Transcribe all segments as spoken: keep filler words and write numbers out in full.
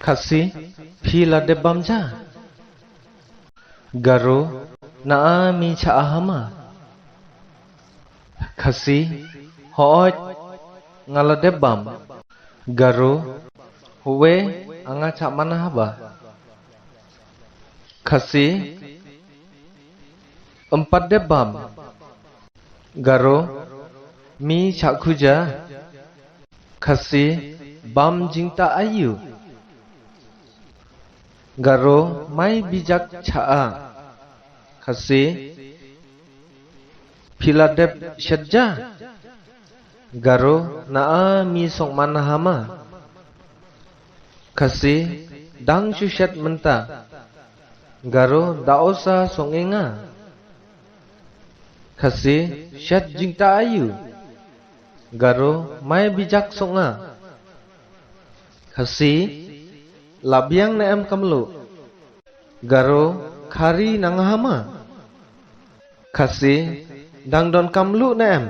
Khasi, phi la dep bam ja? Garo, na a mi cha a hama. Khasi, hooid, nga la dep bam. Garo, huwe, anga cha mana haba. Khasi, empat dep bam. Garo, mi cha khuja. Khasi, bam jingta ayu. Garo, mai bijak cha a. Khasi, phi la dep shet ja? Garo, na a mi song mana hama. Khasi, dang shu shet mynta. Garo, da osa song enga. Khasi, shet jingta ayu. Garo, mai bijak song a. Khasi, la biang ne em kamlu. Garo, khari nang hama. Khasi, dang don kamlu ne em.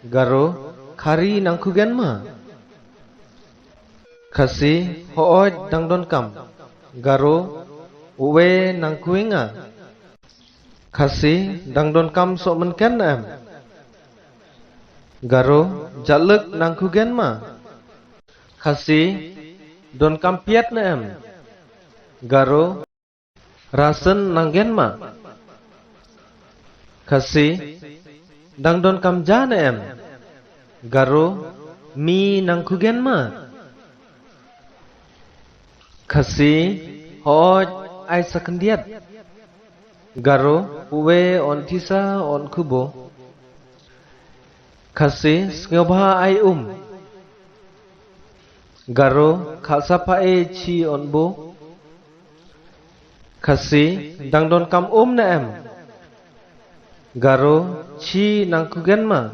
Garo, khari nang khugen ma. Khasi, hooid dang don kam. Garo, uwe nang khuenga. Khasi, dang don kam so mynken ne em. Garo, jaluk nang khugen ma. Khasi, don kam piat ne em. Garo, rasen nang gen ma. Khasi, dang don kam ja ne em. Garo, mi nang khugen ma. Khasi, hooid ai sa khyndiat. Garo, uwe on tisa on khubo. Khasi, sngewbha ai um. Garo, khasa pha e chi on bo. Khasi, dang don kam um ne em. Garo, chi nang khugen ma.